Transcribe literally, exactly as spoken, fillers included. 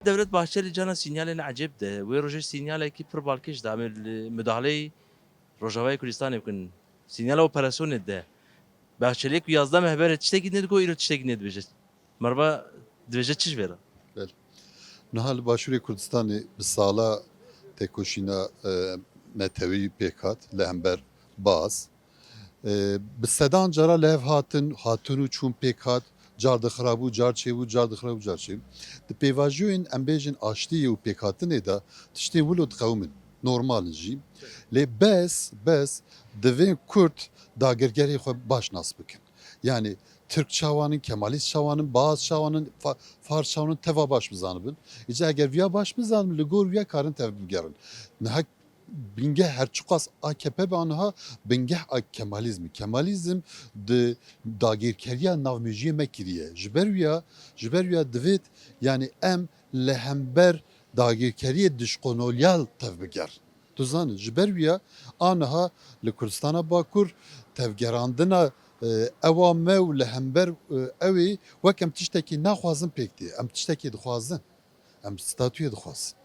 Devlet Bahçeli cana sînyalên ecêb de. Wê rojê sînyalekî pir balkêş da. Em ê li mudahaleyê Rojavayê Kurdistanê bikin. Sînyala operasyonê de. Bahçeliye ku yazdeh meh berê tiştekî nediko, îro tiştekî nedibêje. Merva dibêje çi ji vê re? Belê. Niha li Başûrê Kurdistanê bi sala têkoşîna, e, netewî pêk hat li hember baz. E, bi sedan cara li hev hatin, hatin û çûn pêk hat, car dixirabû, car çêbû, car dixirabû, car çêbû. Di pêvajoyên, em bêjin, aştiyê û pêkhatinê de tiştên wilo diqewimin. Normal in jî. Lê bes, bes divên Kurd dagirkerê xwe baş nas bikin. Yani Tirk çawan in, Kemalîst çawan in, Baaz çawan in, Fa-, Fars çawan in, teva baş bizanibin. Îca eger viya baş bizanibin, li gor viya karin tev bigerin. Niha bingeh her çiqas A K P be, aniha bingeh a Kemalizm e. Kemalizm di dagirkeriya navmêjiyê me kiriye. Ji ber wiya, ji ber wiya divêt, yani em li hember dagirkeriyê dişkolonyal tev bigerin. Tu zanî, ji ber wiya aniha li Kurdistana Bakur tevgerandina, e, ewa me û li hember, e, ew ê wek em tiştekî naxwazin pêk tê. Em tiştekî dixwazin. Em statuyê dixwazin.